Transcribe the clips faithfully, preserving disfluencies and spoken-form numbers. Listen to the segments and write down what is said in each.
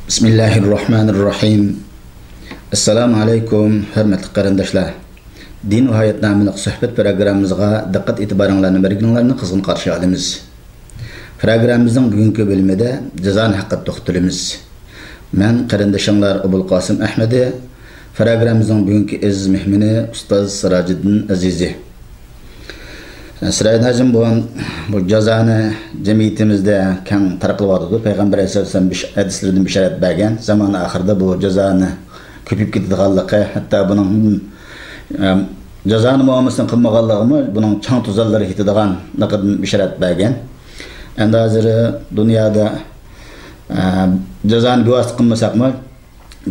بىسمىللاھىررەھمانىررەھىم. ئەسسالامۇ ئەلەيكۇم، ھۆرمەتلىك قېرىنداشلار. دىن ۋە ھايات ناملىق سۆھبەت پروگراممىمىزغا دىققەت ئېتىبارىڭلارنى بەرگىنىڭلارنى قىزغىن قارشى ئالىمىز. پروگراممىمىزنىڭ بۈگۈنكى بۆلۈمىدە جازانى ھەققىدە توختىلىمىز. مەن قېرىندىشىڭلار ئوبۇلقاسىم ئەھمىدى، پروگراممىمىزنىڭ بۈگۈنكى ئەزىز مېھمىنى ئۇستاز سىراجىدىن ئەزىزى. سىراجىدىن ھاجىم، بۇ، بۇ جازانى جەمئىيىتىمىزدە كەڭ تارقىلىۋاتىدۇ. پەيغەمبەر ئەلەيھىسسالام بىش-، ھەدىسلىرىدىن بېشارەت بەرگەن، زامان ئاخىرىدا بۇ جازانى كۆپىيىپ كېتىدىغانلىقى، ھەتتا بۇنىڭ، ئەم، جازانى مۇئامىلىسىنى قىلمىغانلىقىمۇ بۇنىڭ چاڭ توزانلىرى يېتىدىغانلىقىدىن بېشارەت بەرگەن. ئەمدى ھازىر دۇنيادا، ئە، جازانى بىۋاسىتە قىلمىساقمۇ،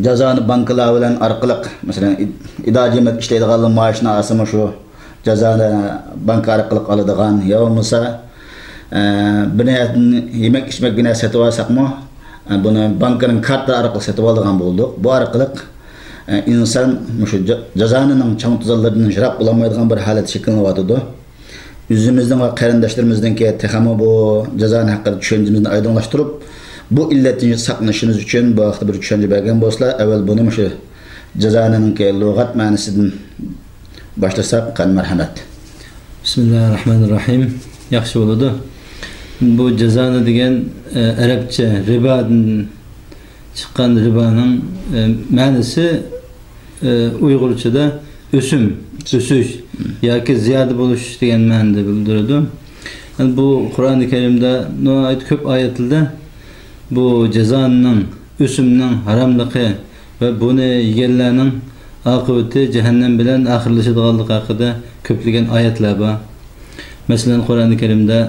جازانى بانكىلار بىلەن ئارقىلىق، مەسىلەن، ئىد-، ئىدارە جەمئىيەت ئىشلەيدىغانلار مائاشىنى ئالسىمۇ شۇ جازانى بانكا ئارقىلىق ئالىدىغان، يا بولمىسا، ئە، بىر نەرسىدىن يېمەك ئىچمەك بىر نەرسە سېتىۋالساقمۇ، ئە، بۇنى بانكىنىڭ كارتا ئارقىلىق سېتىۋالىدىغان بولدۇق. بۇ ئارقىلىق، ئە، ئىنسان مۇشۇ جا-، جازانىنىڭ چاڭ توزانلىرىدىن يىراق بولالمايدىغان بىر ھالەت شەكىللىنىۋاتىدۇ. ئۆزىمىزنىڭ ۋە قېرىنداشلىرىمىزنىڭكى تېخىمۇ بۇ جازانى ھەققىدە چۈشەنچىمىزنى ئايدىڭلاشتۇرۇپ، بۇ ئىللەتتىن ساقلىنىشىمىز ئۈچۈن بۇ ھەقتە بىر چۈشەنچە بەرگەن بولسىلا، ئەۋۋەل بۇنى مۇشۇ جازانىنىڭكى لۇغەت مەنىسىدىن باشلىساق، قان مەرھەمەت. بىسمىللاھىررەھمانىررەھىم. ياخشى بولىدۇ. بۇ جازانى دېگەن، ئە، ئەرەبچە رىبادىن چىققان رىبانىڭ، ئە، مەنىسى، ئە، ئۇيغۇرچىدا ئۆسۈم، ئۆسۈش ياكى زىيادە بولۇش دېگەن مەنىدە بىلدۈرىدۇ. يەنى بۇ قۇرئانى كەرىمدە ناھايىتى كۆپ ئايەتلەردە بۇ جازانىنىڭ، ئۆسۈمنىڭ ھاراملىقى ۋە بۇنى يېگەنلەرنىڭ ئاقىۋىتى جەھەننەم بىلەن ئاخىرلىشىدىغانلىقى ھەققىدە كۆپلىگەن ئايەتلەر بار. مەسىلەن، قۇرئانى كەرىمدە،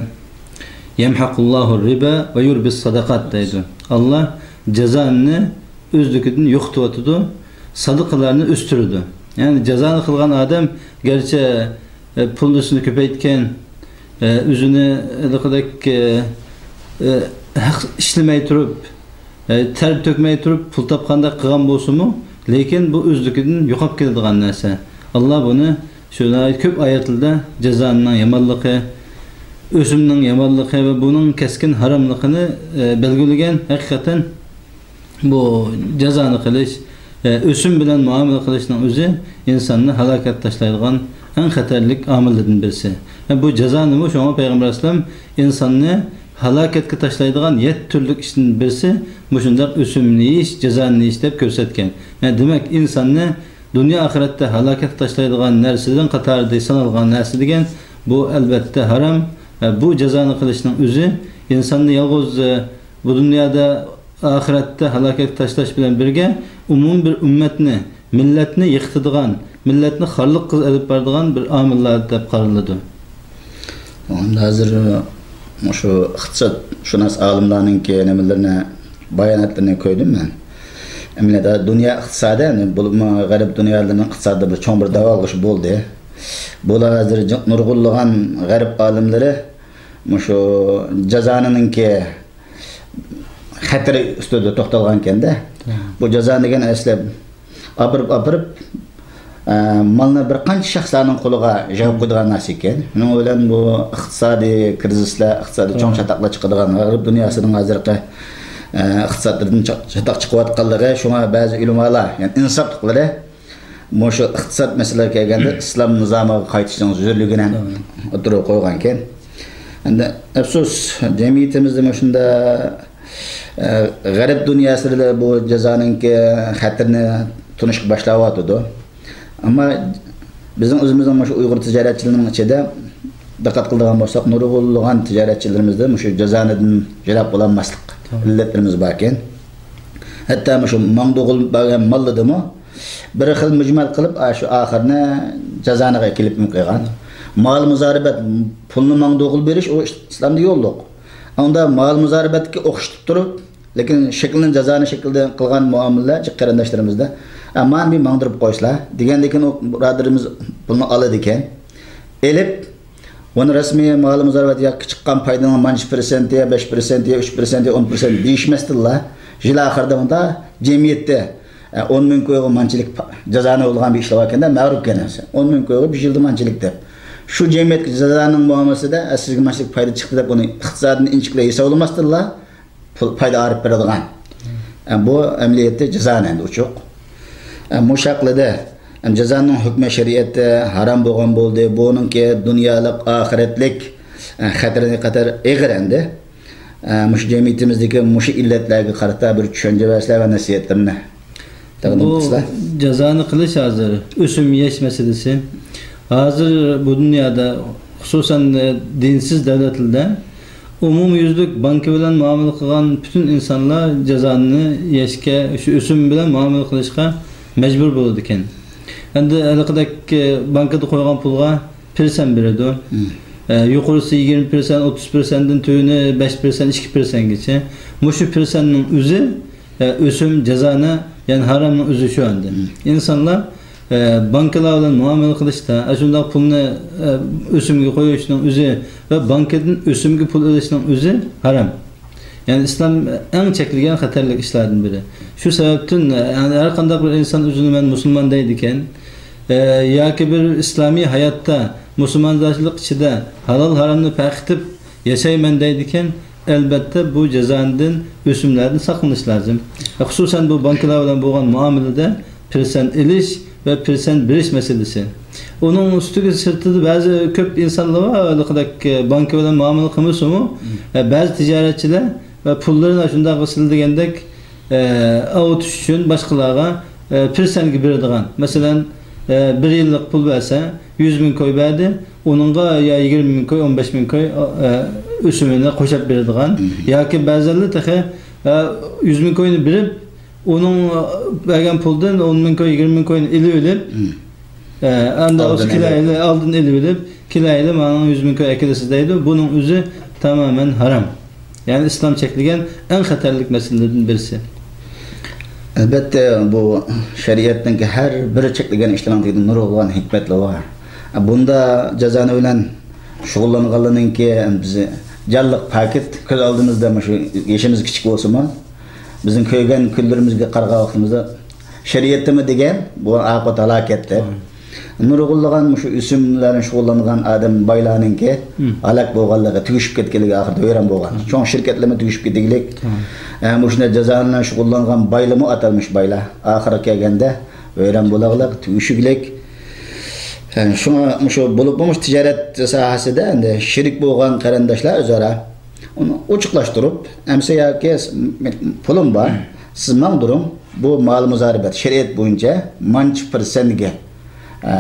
يەمھەقۇللاھۇ رىبا ۋە يۇربىس ساداقات دەيدۇ. ئاللا جازانى ئۆزلۈكىدىن يوقىتىۋاتىدۇ، سادىقىلارنى ئۆستۈرىدۇ. يەنى جازانى قىلغان ئادەم گەرچە، ئە، پۇلنىسىنى كۆپەيتكەن، ئە، ئۆزىنى ھېلىقىدەك، ئە، ئە، ھەق ئىشلىمەي تۇرۇپ، ئە، تەر تۆكمەي تۇرۇپ پۇل تاپقاندەك قىلغان بولسىمۇ، لېكىن بۇ ئۆزلۈكىدىن يوقاپ كېتىدىغان نەرسە. ئاللا بۇنى شۇ ناھايىتى كۆپ ئايەتلەردە جازانىنىڭ يامانلىقى، ئۆسۈمنىڭ يامانلىقى ۋە بۇنىڭ كەسكىن ھاراملىقىنى، ئە، بەلگىلىگەن. ھەقىقەتەن بۇ جازانى قىلىش، ئە، ئۆسۈم بىلەن مۇئامىلە قىلىشنىڭ ئۆزى ئىنساننى ھالاكەتكە تاشلايدىغان ئەڭ خەتەرلىك ئامىللىرىدىن بىرسى. ۋە بۇ جازانىمۇ شۇڭا پەيغەمبەر ئەلەيھىسسالام ئىنساننى ھالاكەتكە تاشلايدىغان يەتتە تۈرلۈك ئىشتىن بىرسى مۇشۇنداق ئۆسۈمنى يېيىش، جازانى يېيىش دەپ كۆرسەتكەن. ۋە دېمەك، ئىنساننى دۇنيا ئاخىرەتتە ھالاكەتكە تاشلايدىغان نەرسىلەرنىڭ قاتارىدا سانالغان نەرسە دېگەن بۇ ئەلۋەتتە ھارام. ۋە بۇ جازانى قىلىشنىڭ ئۆزى ئىنساننى يالغۇز، ئە، بۇ دۇنيادا ئاخىرەتتە ھالاكەتكە تاشلاش بىلەن بىرگە، ئومۇمىي بىر ئۈممەتنى، مىللەتنى يىقىتىدىغان، مىللەتنى خارلىققا ئېلىپ بارىدىغان بىر ئامىللار دەپ قارىلىدۇ. ئەمدى ھازىر مۇشۇ ئىقتىسادشۇناس ئالىملارنىڭكى نېمىلىرىنى، باياناتلىرىنى كۆردۈم مەن. ئەمەلىيەتتە دۇنيا ئىقتىسادى، يەنى بولۇپمۇ غەرب دۇنيالىرىنىڭ ئىقتىسادىدا بىر چوڭ بىر دەۋالغۇش بولدى. بۇلار ھازىر جىق نۇرغۇنلىغان غەرب ئالىملىرى مۇشۇ جازانىنىڭكى خەتىرى ئۈستىدە توختالغانكەن-دە. بۇ جازا دېگەن ئەسلى ئاپىرىپ، ئاپىرىپ، ئە، مالنى بىر قانچە شەخسلەرنىڭ قولىغا يىغىپ قويىدىغان نەرسە ئىكەن. شۇنىڭ بىلەن بۇ ئىقتىسادىي كىرىزىسلەر، ئىقتىسادىي چوڭ چاتاقلار چىقىدىغان، غەرب دۇنياسىنىڭ ھازىرقى، ئە، ئىقتىسادلىرىدىن چا-، چاتاق چىقىۋاتقانلىقى، شۇڭا بەزى ئۆلىمالار، يەنى ئىنساپلىقلىرى، مۇشۇ ئىقتىساد مەسىلىلىرىگە كەلگەندە، ئىسلام نىزامىغا قايتىشنىڭ زۆرۈرلۈكىنى ئوتتۇرىغا قويغانىكەن. ئەمدى ئەپسۇس، جەمئىيىتىمىزدە مۇشۇنداق، ئە، غەرب دۇنياسىدا بۇ جازانىڭكى خەتىرىنى تونۇشقا باشلاۋاتىدۇ. ئەمما بىزنىڭ ئۆزىمىزنىڭ مۇشۇ ئۇيغۇر تىجارەتچىلىرىنىڭ ئىچىدە دىققەت قىلىدىغان بولساق، نۇرغۇنلىغان تىجارەتچىلىرىمىزدە مۇشۇ جازانىدىن يىراق بولالماسلىق ئىللەتلىرىمىز باركەن. ھەتتا مۇشۇ ماڭدۇغىلى بەرگەن ماللىدىمۇ بىر خىل مۈجمەل قىلىپ، ئاشۇ ئاخىرىنى جازانىغا ئەكېلىپ قويغان. مال مۇزارىبەت، پۇلنى ماڭدۇغىلى بېرىش، ئۇ ئىسلامدا يوللۇق. ئۇندا مال مۇزارىبەتتىكى ئوخشىتىپ تۇرۇپ، لېكىن شەكلىنى جازانە شەكىلدە قىلغان مۇئامىلىلەر جىق قېرىنداشلىرىمىزدا، ئە، مانا بىر ماڭدۇرۇپ قويسىلا دېگەندىكىن، ئۇ بۇرادىرىمىز پۇلنى ئالىدىكەن. ئېلىپ، ئۇنى رەسمىي مالى مۇزارىبەت ياكى چىققان پايدىنىڭ مانچە پىرسەنتى يا بەش پىرسەنتى يا ئۈچ پىرسەنتى يا ئون پىرسەنت دېيىشمەستىنلا، يىل ئاخىرىدا ئۇندا جەمئىيەتتە، ئە، ئون مىڭ كويغا مانچىلىك پا-، جازانە بولغان بىر ئىشلار باركەن-دە، مەرۇپ كەنەسى. ئون مىڭ كويغا بىر يىلدا مانچىلىك دەپ. شۇ جەمئىيەتكە جازانىڭ مۇئامىلىسىدە، ئە، سىزگە مانچىلىك پايدا چىقتى دەپ ئۇنى ئىقتىسادىنى ئىنچىكىلەپ ھېسابلىماستىنلا، پۇل، پايدا ئايرىپ بېرىدىغان. ئە، بۇ ئەمەلىيەتتە جازانى ئەمدى ئوچۇق. ئە، مۇشۇ ھەقلىدە، ئە، جازانىڭ ھۆكمى شەرىئەتتە ھارام بولغان بولدى. بۇنىڭكى دۇنيالىق، ئاخىرەتلىك، ئە، خەتىرى قەدەر ئېغىر ئەمدى. ئە، مۇشۇ جەمئىيىتىمىزدىكى مۇشۇ ئىللەتلەرگە قارىتا بىر چۈشەنچە بەرسىلەر ۋە نەسىھەتلىرىنى تەقدىم بۇ قىلسىلەر. جازانى قىلىش ھازىر ئۆسۈم يەش مەسىلىسى. ھازىر بۇ دۇنيادا، خۇسۇسەن، دىنسىز دۆلەتلەردە ئومۇميۈزلۈك بانكا بىلەن مۇئامىلە قىلغان پۈتۈن ئىنسانلار جازانى يەشكە، شۇ ئۆسۈم بىلەن مۇئامىلە قىلىشقا مەجبۇر بولىدىكەن. ئەمدى ھېلىقىدەك بانكىدا قويغان پۇلغا پىرسەنت بېرىدۇ. مم. ئە، يۇقىرىسى يىگىرمە پىرسەنت، ئوتتۇز پىرسەنتتىن تۆۋىنى بەش پىرسەنت، ئىككى پىرسەنتكىچە. مۇشۇ پىرسەنتنىڭ ئۆزى، ئە، ئۆسۈم، جازانە، يەنى ھارامنىڭ ئۆزى شۇ ئەمدى. مم. ئىنسانلار، ئە، بانكىلار بىلەن مۇئامىلە قىلىشتا، ئاشۇنداق پۇلنى، ئە، ئۆسۈمگە قويۇشنىڭ ئۆزى ۋە بانكىدىن ئۆسۈمگە پۇل ئېلىشنىڭ ئۆزى ھارام. يەنى ئىسلام ئەڭ چەكلىگەن خەتەرلىك ئىشلاردىن بىرى. شۇ سەۋەبتىن، يەنى ھەر قانداق بىر ئىنسان ئۆزىنى مەن مۇسۇلمان دەيدىكەن، ئە، ياكى بىر ئىسلامىي ھاياتتا مۇسۇلمانچىلىق ئىچىدە ھالال ھارامنى پەرقلىتىپ ياشايمەن دەيدىكەن، ئەلبەتتە بۇ جازانىدىن، ئۆسۈملەردىن ساقلىنىش لازىم. خۇسۇسەن بۇ بانكىلار بىلەن بولغان مۇئامىلىدە پىرسەنت ئېلىش ۋە پىرسەنت بېرىش مەسىلىسى. ئۇنىڭ ئۈستىگە سىرتىدا بەزى كۆپ ئىنسانلار بار، ھېلىقىدەك بانكا بىلەن مۇئامىلە قىلمىسىمۇ، مم. ئە، بەزى تىجارەتچىلەر ۋە پۇللىرىنى شۇنداق سىلە دېگەندەك، ئە، ئاۋۇتۇش ئۈچۈن باشقىلارغا، ئە، پىرسەنتكە بېرىدىغان. مەسىلەن، ئە، بىر يىللىق پۇل بەرسە، يۈز مىڭ كوي بەردى، ئۇنىڭغا يا يىگىرمە مىڭ كوي، ئون بەش مىڭ كوي، ئە، ئۆسۈمىنى قوشاپ بېرىدىغان. مم. ياكى بەزىلەر تېخى، ئە، يۈز مىڭ كوينى بېرىپ، ئۇنىڭ بەرگەن پۇلىدىن ئون مىڭ كوي، يىگىرمە مىڭ كوينى ئېلىۋېلىپ، مم. ئە، ئەمدى ئالدىن ئۇسۇ كېلەيلى، ئېلىپ. ئالدىن ئېلىۋېلىپ، كېلەيلى، ماڭا يۈز مىڭ كوي ئەكېلىسىز دەيدۇ. بۇنىڭ ئۆزى تامامەن ھارام. يەنى ئىسلام چەكلىگەن ئەڭ خەتەرلىك مەسىلىلەردىن بىرسى. ئەلبەتتە، بۇ شەرىئەتنىڭكى ھەر بىر چەكلىگەن ئىشلارنىڭ تېگىدە نۇرغۇنلىغان ھېكمەتلەر بار. بۇندا جازانە بىلەن شۇغۇللانغانلارنىڭكى بىز جانلىق پاكىت كۆز ئالدىمىزدا، مۇشۇ يېشىمىز كىچىك بولسىمۇ، بىزنىڭ كۆرگەن كۈنلىرىمىزگە قارىغان ۋاقتىمىزدا، شەرىئەتتىمۇ دېگەن، بۇ ئاقىۋەت ھالاكەتتە. مم. نۇرغۇنلىغان مۇشۇ ئۆسۈملەرنى شۇغۇللانغان ئادەم بايلارنىڭكى مم. ھالاك بولغانلىقى، تۈگىشىپ كەتكەنلىكى، ئاخىرىدا ۋەيران بولغان. مم. چوڭ شىركەتلەرمۇ تۈگىشىپ كېتىگلىك. مم. ئە، مۇشۇنداق جازانە بىلەن شۇغۇللانغان بايلىمۇ ئاتالمىش بايلار. ئاخىرى كەلگەندە ۋەيران بولاغلىق، تۈگىشىگلىك. ئە، شۇڭا مۇشۇ بولۇپمۇ مۇشۇ تىجارەت ساھەسىدە ئەمدى شېرىك بولغان قېرىنداشلار ئۆزئارا ئۇنى ئوچۇقلاشتۇرۇپ، ئەمسە ياكى س-، پۇلۇم بار، سىز ماڭدۇرۇڭ، بۇ مال مۇزارىبەت شەرىئەت بويىچە مانچە پىرسەنتكە، ئە،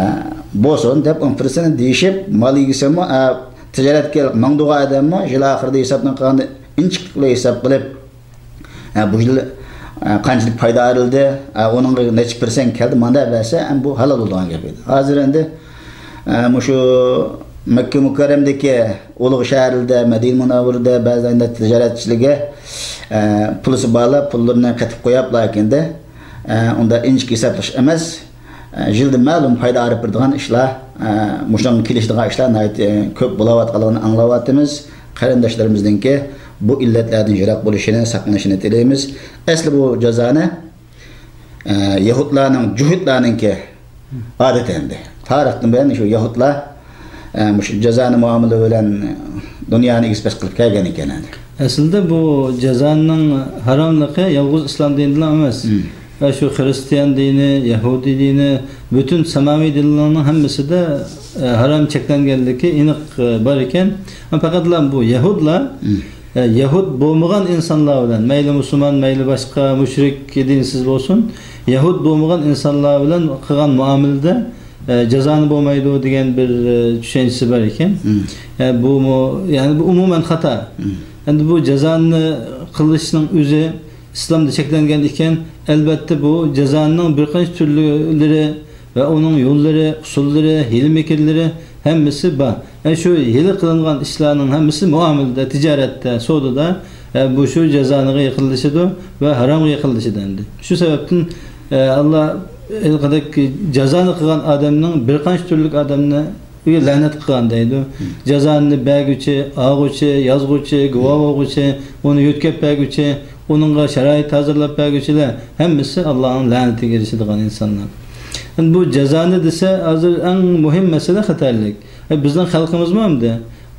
بولسۇن دەپ، ئون پىرسەنت دېيىشىپ، مال ئىگىسىمۇ، ئە، تىجارەتكە ماڭدۇرغان ئادەممۇ يىل ئاخىرىدا ھېسابنى قىلغاندا ئىنچىكە ھېساب قىلىپ، ئە، بۇ يىل، ئە، قانچىلىك پايدا ئايرىلدى، ئە، ئۇنىڭغا نەچچە پىرسەنت كەلدى، مانداق بەرسە، ئەمدى بۇ ھالال بولىدىغان گەپ ئىدى. ھازىر ئەمدى، ئە، مۇشۇ مەككە مۇكەررەمدىكى ئۇلۇغ شەھەرلەردە، مەدىنە مۇنەۋۋەرىدە بەزى ئەمدى تىجارەتچىلىكى، ئە، پۇلىسى بارلار پۇللىرىنى قېتىپ قويۇپلا كەينىدە، ئە، ئۇنداق ئىنچىكە ھېسابلاش ئەمەس. ئە، يىلدا مەلۇم پايدا ئايرىپ بېرىدىغان ئىشلار، ئە، مۇشۇنىڭغا كېلىشىدىغان ئىشلار ناھايىتى، ئە، كۆپ بولۇۋاتقانلىقىنى ئاڭلاۋاتىمىز. قېرىنداشلىرىمىزنىڭكى بۇ ئىللەتلەردىن يىراق بولۇشىنى، ساقلىنىشىنى تىلەيمىز. ئەسلى بۇ جازانە، ئە، يەھۇدلارنىڭ، جۇھۇدلارنىڭكى ئادىتى ئەمدى. تارىختىن بۇيان شۇ يەھۇدلار، ئە، مۇشۇ جازانە مۇئامىلە بىلەن دۇنيانى ئېگىز-پەس قىلىپ كەلگەن ئىكەن ئەمدى. ئەسلىدە بۇ جازانىنىڭ ھاراملىقى يالغۇز ئىسلام دىنىدىلا ئەمەس. مم. ۋە شۇ خىرىستىيان دىنى، يەھۇدىي دىنى، پۈتۈن ساماۋىي دىنلارنىڭ ھەممىسىدە، ئە، ھارام چەكلەنگەنلىكى ئېنىق، ئە، بار ئىكەن. ئەمما پەقەتلا بۇ يەھۇدلار، مم. ئە، يەھۇد بولمىغان ئىنسانلار بىلەن، مەيلى مۇسۇلمان، مەيلى باشقا مۇشرىك، دىنسىز بولسۇن، يەھۇد بولمىغان ئىنسانلار بىلەن قىلغان مۇئامىلىدە، ئە، جازانە بولمايدۇ دېگەن بىر، ئە، چۈشەنچىسى بار ئىكەن. مم. ئە، بۇمۇ، يەنى بۇ ئومۇمەن خاتا. مم. ئەمدى بۇ جازانى قىلىشنىڭ ئۆزى ئىسلامدا چەكلەنگەن ئىكەن، ئەلبەتتە بۇ جازانىڭ بىر قانچە تۈرلىرى ۋە ئۇنىڭ يوللىرى، ئۇسۇللىرى، ھىيلە-مىكىرلىرى ھەممىسى بار. ئە، شۇ ھىيلە قىلىنغان ئىشلارنىڭ ھەممىسى مۇئامىلىدە، تىجارەتتە، سودىدا، ئە، بۇ شۇ جازانىغا يېقىنلىشىدۇ ۋە ھارامغا يېقىنلىشىدۇ ئەمدى. شۇ سەۋەبتىن، ئە، ئاللا ھېلىقىدەك جازانى قىلغان ئادەمنىڭ بىر قانچە تۈرلۈك ئادەمنى ئۆيگە لەنەت قىلغان دەيدۇ. مم. جازانى بەرگۈچى، ئالغۇچى، يازغۇچى، گۇۋاھ بولغۇچى، ئۇنى يۆتكەپ بەرگۈچى، ئۇنىڭغا شارائىت ھازىرلاپ بەرگۈچىلەر ھەممىسى ئاللانىڭ لەنىتىگە ئېرىشىدىغان ئىنسانلار. ئەمدى بۇ جازانى دېسە، ھازىر ئەڭ مۇھىم مەسىلە خەتەرلىك. ئە، بىزنىڭ خەلقىمىزمۇ ئەمدى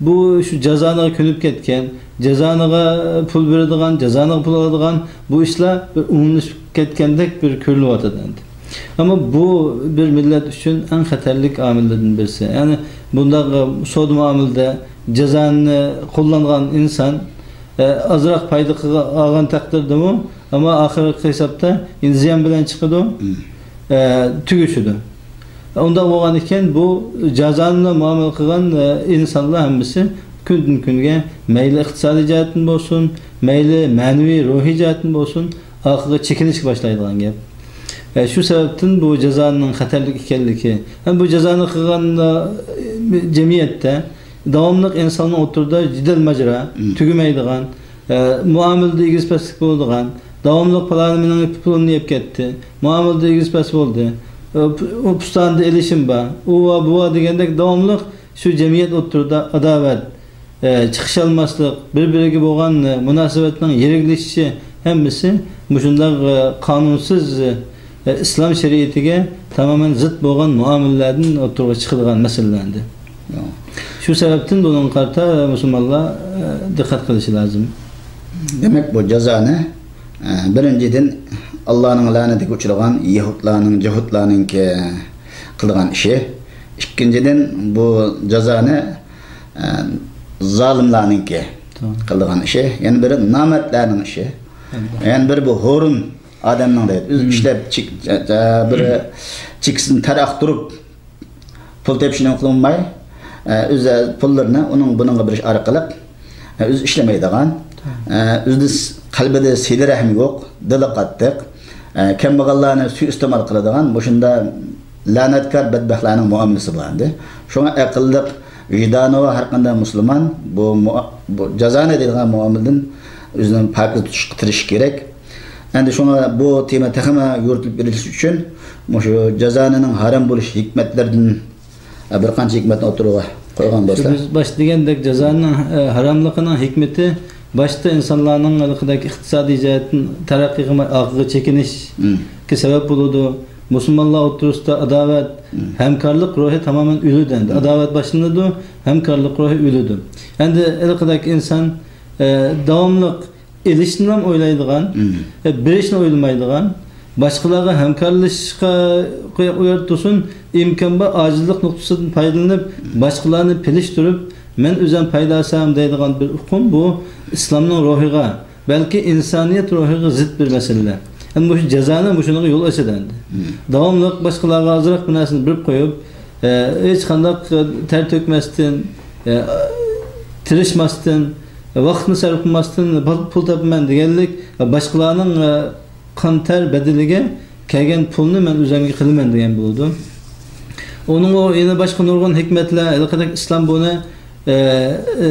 بۇ شۇ جازانىغا كۆنۈپ كەتكەن، جازانىغا پۇل بېرىدىغان، جازانىغا پۇل ئالىدىغان بۇ ئىشلار بىر ئومۇملىشىپ كەتكەندەك بىر كۆرۈلۈۋاتىدۇ ئەمدى. ئەمما بۇ بىر مىللەت ئۈچۈن ئەڭ خەتەرلىك ئامىللىرىدىن بىرسى. يەنى بۇنداق، ئە، سودا مۇئامىلىدە جازانى قوللانغان ئىنسان، ئە، ئازراق پايدا قىلغا-، ئالغان تەقدىردىمۇ، ئەمما ئاخىرقى ھېسابتا يەنە زىيان بىلەن چىقىدۇ، مم. ئە، تۈگىشىدۇ. ئۇنداق بولغان ئىكەن، بۇ جازانى بىلەن مۇئامىلە قىلغان، ئە، ئىنسانلار ھەممىسى كۈندىن-كۈنگە مەيلى ئىقتىسادىي جەھەتتىن بولسۇن، مەيلى مەنىۋى، روھىي جەھەتتىن بولسۇن، ئارقىغا چېكىنىشكە باشلايدىغان گەپ. ئە، شۇ سەۋەبتىن بۇ جازانىڭ خەتەرلىك ئىكەنلىكى ھەم بۇ جازانى قىلغان، ئە، جەمئىيەتتە داۋاملىق ئىنساننىڭ ئوتتۇرىدا جېدەل ماجىرا، مم. تۈگىمەيدىغان، ئە، مۇئامىلىدە ئېگىز-پەسلىك بولىدىغان، داۋاملىق پالانى مېنىڭ پۇلۇمنى يەپ كەتتى، مۇئامىلىدە ئېگىز-پەس بولدى، ئە، پۇ-، ئۇ پۇستانىدا ئېلىشىم بار، ئۇ بار، بۇ بار دېگەندەك داۋاملىق شۇ جەمئىيەت ئوتتۇرىدا ئاداۋەت، ئە، چىقىشالماسلىق، بىر-بىرىگە بولغان، ئە، مۇناسىۋەتنىڭ يىرىكلىشىشى ھەممىسى مۇشۇنداق، ئە، قانۇنسىز، ئە، ئىسلام شەرىئىتىگە تامامەن زىت بولغان مۇئامىلىلەردىن ئوتتۇرىغا چىقىدىغان مەسىلىلەردىن. ياق. شۇ سەۋەبتىن بۇنىڭغا قارىتا مۇسۇلمانلار، ئە، دىققەت قىلىشى لازىم. دېمەك، بۇ جازانى، ئە، بىرىنچىدىن، ئاللانىڭ لەنىتىگە ئۇچرىغان يەھۇدلارنىڭ، جەھۇدلارنىڭكى قىلغان ئىشى. ئىككىنچىدىن، بۇ جازانى، ئە، زالىملارنىڭكى توغرا. قىلغان ئىشى. يەنە بىرى نامەردلەرنىڭ ئىشى. ئەلبەتتە. يەنە بىرى بۇ ھورۇن ئادەمنىڭ دەيدۇ. ئۆزى مم. ئىشلەپ، چېك-، چە-، چە-، بىر چېكىسىدىن تەر ئاقتۇرۇپ، پۇل تېپىشنى قىلماي، ئە، ئۆز پۇللىرىنى ئۇنىڭ بۇنىڭغا بېرىش ئارقىلىق، ئە، ئۆزى ئىشلىمەيدىغان، مم. ئە، ئۆزىدە س-، قەلبىدە سىلە رەھمى يوق، دىلى قاتتىق، ئە، كەمبەغەللەرنى سۇيىئىستېمال قىلىدىغان مۇشۇنداق لەنەتكار بەتبەختلەرنىڭ مۇئامىلىسى بار ئەمدى. شۇڭا ئەقىللىق، ۋىجدانى بار ھەر قانداق مۇسۇلمان بۇ مۇ-، بۇ جازانى دەيدىغان مۇئامىلىدىن ئۆزىنى پاكىز تۇتۇشقا تىرىشىشى كېرەك. ئەمدى شۇڭا بۇ تېما تېخىمۇ يورۇتۇلۇپ بېرىلىشى ئۈچۈن مۇشۇ جازانىنىڭ ھارام بولۇش ھېكمەتلىرىدىن بىر قانچە ھېكمەتنى ئوتتۇرىغا قويغان شۇ بولسا. بىز باشتا دېگەندەك جازانىڭ، ئە، ھاراملىقىنىڭ ھېكمىتى باشتا ئىنسانلارنىڭ ھېلىقىدەك ئىقتىسادىي جەھەتتىن تەرەققىي قىلماي ئارقىغا چېكىنىشكە مم. سەۋەب بولىدۇ. مۇسۇلمانلار ئوتتۇرىسىدا ئاداۋەت، مم. ھەمكارلىق روھى تامامەن ئۆلىدۇ ئەمدى. مم. ئاداۋەت باشلىنىدۇ، ھەمكارلىق روھى ئۆلىدۇ. ئەمدى ھېلىقىدەك ئىنسان، ئە، داۋاملىق ئېلىشنىلا ئويلايدىغان، مم. ئە، بېرىشنى ئويلىمايدىغان، باشقىلارغا ھەمكارلىشىشقا قويۇپ تۇرسۇن، ئىمكان بار ئاجىزلىق نۇقتىسىدىن پايدىلىنىپ، مم. باشقىلارنى پېلىشتۈرۈپ، مەن ئۆزۈم پايدا ئالسام دەيدىغان بىر ئۇقۇم بۇ ئىسلامنىڭ روھىغا، بەلكى ئىنسانىيەت روھىغا زىت بىر مەسىلىلەر. ئەمدى مۇشۇ جازانى مۇشۇنىڭغا يول ئاچىدۇ ئەمدى. مم. داۋاملىق باشقىلارغا ئازراق بىر نەرسىنى بېرىپ قويۇپ، ئە، ھېچقانداق، ئە، تەر تۆكمەستىن، ئە، تىرىشماستىن، ۋاقىتنى سەرپ قىلماستىن پۇل، پۇل تاپىمەن دېگەنلىك، باشقىلارنىڭ، ئە، قان تەر بەدىلىگە كەلگەن پۇلنى مەن ئۆزۈمگە قىلىمەن دېگەن بولىدۇ. ئۇنىڭ ئۇ يەنە باشقا نۇرغۇن ھېكمەتلەر، ھېلىقىدەك ئىسلام بۇنى، ئە، ئە،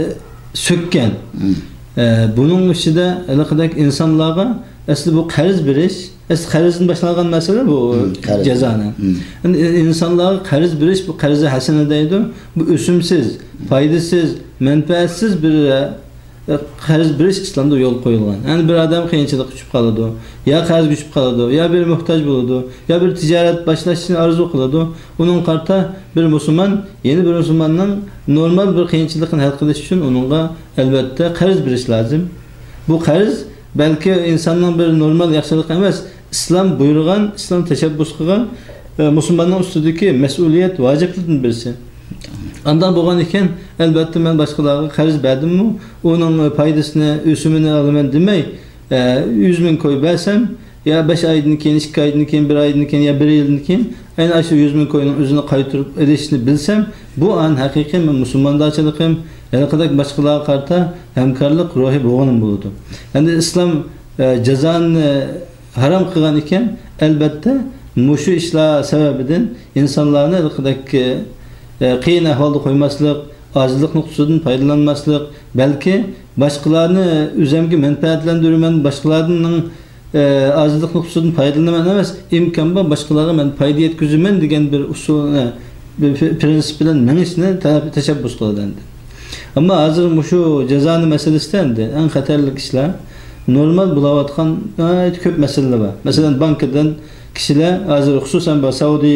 سۆككەن. مم. ئە، بۇنىڭ ئىچىدە ھېلىقىدەك ئىنسانلارغا ئەسلى بۇ قەرز بېرىش، ئەسلى قەرزدىن باشلانغان مەسىلە بۇ مم، قەرز. جازانى. مم. ئەمدى ئىنسانلارغا قەرز بېرىش، بۇ قەرزى ھەسەنە دەيدۇ. بۇ ئۆسۈمسىز، پايدىسىز، مەنپەئەتسىز بىر، ئە، قەرز بېرىش ئىسلامدا يول قويۇلغان. يەنى بىر ئادەم قىيىنچىلىققا چۈشۈپ قالىدۇ، يا قەرزگە چۈشۈپ قالىدۇ، يا بىر موھتاج بولىدۇ، يا بىر تىجارەت باشلاشنى ئارزۇ قىلىدۇ. ئۇنىڭغا قارىتا بىر مۇسۇلمان يەنە بىر مۇسۇلماننىڭ نورمال بىر قىيىنچىلىقىنى ھەل قىلىش ئۈچۈن ئۇنىڭغا ئەلۋەتتە قەرز بېرىش لازىم. بۇ قەرز بەلكى ئىنساننىڭ بىر نورمال ياخشىلىقى ئەمەس، ئىسلام بۇيرۇغان، ئىسلام تەشەببۇس قىلغان، ئە، مۇسۇلماننىڭ ئۈستىدىكى مەسئۇلىيەت، ۋاجىپلىرىدىن بىرسى. ئانداق بولغان ئىكەن، ئەلۋەتتە، مەن باشقىلارغا قەرز بەردىممۇ، ئۇنىڭ پايدىسىنى، ئۆسۈمىنى ئالىمەن دېمەي، ئە، يۈز مىڭ كوي بەرسەم، يا بەش ئايدىن كېيىن، ئىككى ئايدىن كېيىن، بىر ئايدىن كېيىن، يا بىر يىلدىن كېيىن، ئەنە ئاشۇ يۈز مىڭ كوينىڭ ئۆزىنى قايتۇرۇپ ئېلىشنى بىلسەم، بۇ ئان ھەقىقىي مەن مۇسۇلماندارچىلىقىم، ھېلىقىدەك باشقىلارغا قارىتا ھەمكارلىق روھى بولغىنىم بولىدۇ. ئەمدى ئىسلام، ئە، جازانى ھارام قىلغان ئىكەن، ئەلۋەتتە، مۇشۇ ئىشلار سەۋەبىدىن ئىنسانلارنى ھېلىقىدەك، ئە، قىيىن ئەھۋالدا قويماسلىق، ئاجىزلىق نۇقتىسىدىن پايدىلانماسلىق، بەلكى باشقىلارنى ئۆزۈمگە مەنپەئەتلەندۈرىمەن، باشقىلارنىڭ، ئە، ئاجىزلىق نۇقتىسىدىن پايدىلىنىمەن ئەمەس، ئىمكان بار باشقىلارغا مەن پايدا يەتكۈزىمەن دېگەن بىر ئۇسۇل، ئە، بىر پرىنسىپ بىلەن مېڭىشنى تە-، تەشەببۇس قىلىدۇ ئەمدى. ئەمما ھازىر مۇشۇ جازانى مەسىلىسىدە ئەمدى ئەڭ خەتەرلىك ئىشلار نورمال بولاۋاتقان ناھايىتى كۆپ مەسىلىلەر بار. مەسىلەن، بانكىدىن كىشىلەر ھازىر خۇسۇسەن بۇ سەئۇدى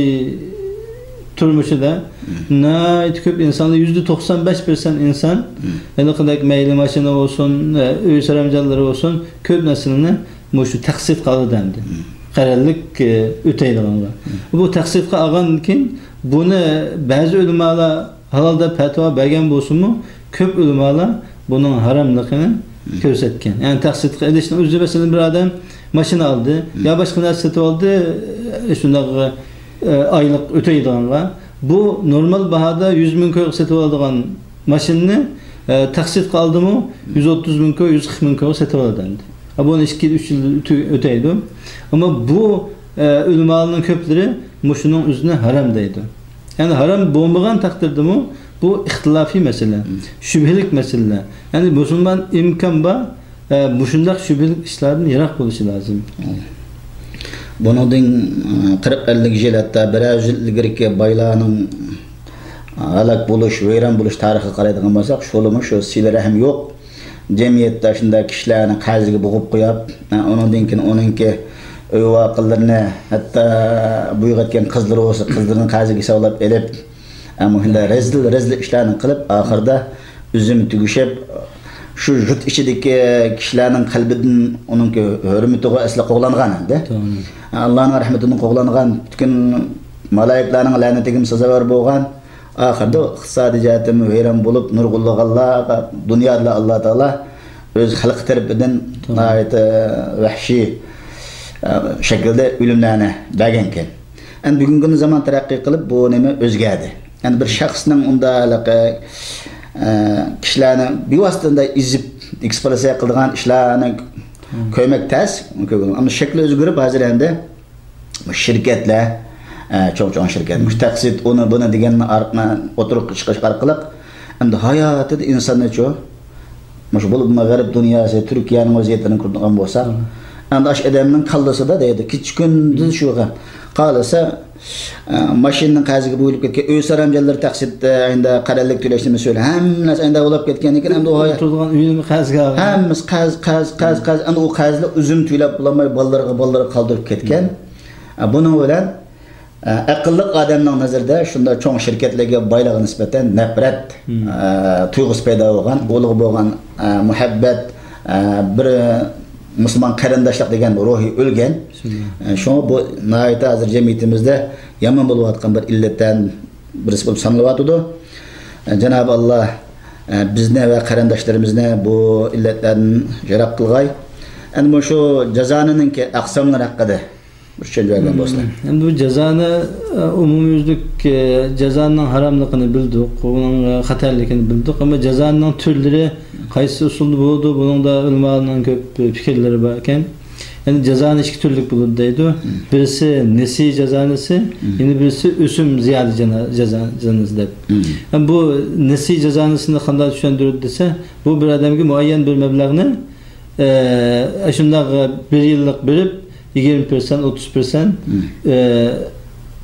تۇرمۇشىدا ناھايىتى كۆپ ئىنسانلار، يۈزدە توقسان بەش پىرسەنت ئىنسان ھېلىقىدەك مەيلى ماشىنا بولسۇن، ئۆي سەرەمجانلىرى بولسۇن، كۆپ نەرسىلىرىنى مۇشۇ تەقسىتقا ئالىدۇ ئەمدى. قەرەللىك، ئۆتەيدىغانغا. بۇ تەقسىتقا ئالغاندىن كېيىن بۇنى بەزى ئۆلىمالار ھالال دەپ پەتىۋا بەرگەن بولسىمۇ، كۆپ ئۆلىمالار بۇنىڭ ھاراملىقىنى كۆرسەتكەن. يەنى تەقسىتقا ئېلىشنىڭ ئۆزى، مەسىلەن، بىر ئادەم ماشىنا ئالدى يا باشقا نەرسە سېتىۋالدى، شۇنداق، ئايلىق ئۆتەيدىغانغا، بۇ نورمال باھادا يۈز مىڭ كويغا سېتىۋالىدىغان ماشىنىنى، ئە، تەقسىتقا ئالدىمۇ، يۈز ئوتتۇز مىڭ كوي، يۈز قىرىق مىڭ كويغا سېتىۋالىدۇ ئەمدى. ئە، بۇنى ئىككى يىل، ئۈچ يىل ئۆتە-، ئۆتەيدۇ. ئەمما بۇ، ئە، ئۆلىمالارنىڭ كۆپلىرى مۇشۇنىڭ ئۆزىنى ھارام دەيدۇ. يەنى ھارام بولمىغان تەقدىردىمۇ، بۇ ئىختىلاپىي مەسىلە، شۈبھىلىك مەسىلە. يەنى مۇسۇلمان ئىمكان بار، ئە، مۇشۇنداق شۈبھىلىك ئىشلاردىن يىراق بولۇشى لازىم. بۇنىڭدىن، ئە، قىرىق ئەللىك يىل، ھەتتا بىرەر يۈز يىل ئىلگىرىكى بايلارنىڭ ھالاك بولۇش، ۋەيران بولۇش تارىخىغا قارايدىغان بولساق، شۇلىمۇ شۇ سىلە رەھىم يوق. جەمئىيەتتە شۇنداق كىشىلەرنى قەرزگە بوغۇپ قويۇپ، ئۇنىڭدىن كېيىن ئۇنىڭكى ئۆي-ۋاقىلىرىنى، ھەتتا بويىغا يەتكەن قىزلىرى بولسا، قىزلىرىنى قەرزگە ھېسابلاپ ئېلىپ، مۇشۇنداق رەزىل، رەزىل ئىشلارنى قىلىپ، ئاخىرىدا ئۈزۈم تۈگىشىپ، شۇ يۇرت ئىچىدىكى كىشىلەرنىڭ قەلبىدىن ئۇنىڭكى ھۆرمىتىغا ئەسلى قوغلانغان ئەمدى. توغرا. ئاللانىڭ رەھمىتىدىن قوغلانغان، پۈتكۈن مالايىكلارنىڭ لەنىتىگىمۇ سازاۋەر بولغان، ئاخىرىدا ئىقتىسادىي جەھەتتىن ۋەيران بولۇپ، نۇرغۇنلىغانلارغا دۇنيادا ئاللا تائالا ئۆز خەلقى تەرىپىدىن ناھايىتى ۋەھشىي، ئە، شەكىلدە ئۆلۈملەرنى بەرگەنكەن. ئەمدى بۈگۈنكى كۈندە زامان تەرەققىي قىلىپ، بۇ نېمە ئۆزگەردى. ئەمدى بىر شەخسنىڭ ئۇنداق ھېلىقى، ئە، كىشىلەرنى بىۋاسىتە ئۇنداق ئېزىپ، ئېكسپلۇئاتاتسىيە قىلىدىغان ئىشلارنى كۆرمەك تەس. ئەمما شەكلى ئۆزگىرىپ، ھازىر ئەمدى شىركەتلەر، ئە، چوڭ-چوڭ شىركەت، مۇشۇ تەقسىت، ئۇنى، بۇنى دېگەننى ئارقا-، ئوتتۇرىغا چىقىش ئارقىلىق، ئەمدى ھاياتىدا ئىنساننىچۇ، مۇشۇ بولۇپمۇ غەرب دۇنياسى، تۈركىيەنىڭ ۋەزىيىتىنى كۆرىدىغان بولساق، ئەمدى ئاشۇ ئادەمنىڭ كاللىسىدا دەيدۇ، كېچە-كۈندۈز شۇ غەم. قالسا، ئە، ماشىنىنىڭ قەرزىگە بويۇلۇپ كەتكەن، ئۆي سەرەمجانلىرى تەقسىت، ئە، ئەمدى قەرەللىك تۆلەش نېمىسى بىلەن ھەممە نەرسە ئەمدى بولۇپ كەتكەنىكەن، ئەمدى ئۇ ھايات. ئولتۇرىدىغان ئۆيىمۇ قەرزگە ئالغان. ھەممىسى قەرز، قەرز، قەرز، قەرز. ئەمدى ئۇ قەرزلەر ئۆزىمۇ تۆلەپ بولالماي، بالىلىرىغا، بالىلىرىغا قالدۇرۇپ كەتكەن. ئە، بۇنىڭ بىلەن، ئە، ئەقىللىق ئادەمنىڭ نەزىرىدە شۇنداق چوڭ شىركەتلەرگە، بايلىققا نىسبەتەن نەپرەت، ئە، تۇيغۇسى پەيدا بولغان، ئۇلارغا بولغان، ئە، مۇھەببەت، ئە، بىر مۇسۇلمان قېرىنداشلىق دېگەن روھى ئۆلگەن. ئە، شۇڭا بۇ ناھايىتى ھازىر جەمئىيىتىمىزدە يامان بولۇۋاتقان بىر ئىللەتلەرنىڭ بىرسى بولۇپ سانىلىۋاتىدۇ. ئە، جانابى ئاللا، ئە، بىزنى ۋە قېرىنداشلىرىمىزنى بۇ ئىللەتلەردىن يىراق قىلغاي. ئەمدى مۇشۇ جازانىنىڭكى ئەقساملىرى ھەققىدە بىر چۈشەنچە بەرگەن بولسىلا. ئەمدى بۇ جازانى، ئە، ئومۇميۈزلۈك، ئە، جازانىڭ ھاراملىقىنى بىلدۇق، ئۇنىڭ، ئە، خەتەرلىكىنى بىلدۇق. ئەمما جازانىڭ تۈرلىرى قايسى ئۇسۇلدا بولىدۇ، بۇنىڭدا ئۆلىمانىڭ كۆپ پىكىرلىرى بار ئىكەن. يەنى جازانى ئىككى تۈرلۈك بولىدۇ دەيدۇ. بىرسى نەسىي جازانىسى، يەنە بىرسى ئۆسۈم زىيادە جانا-، جازا-، جازانىسى دەپ. ئەمما بۇ نەسىي جازانىسىنى قانداق چۈشەندۈرىدۇ دېسە، بۇ بىر ئادەمگە مۇئەييەن بىر مەبلەغنى، ئە، شۇنداق بىر يىللىق بېرىپ، يىگىرمە پىرسەنت، ئوتتۇز پىرسەنت، ئە،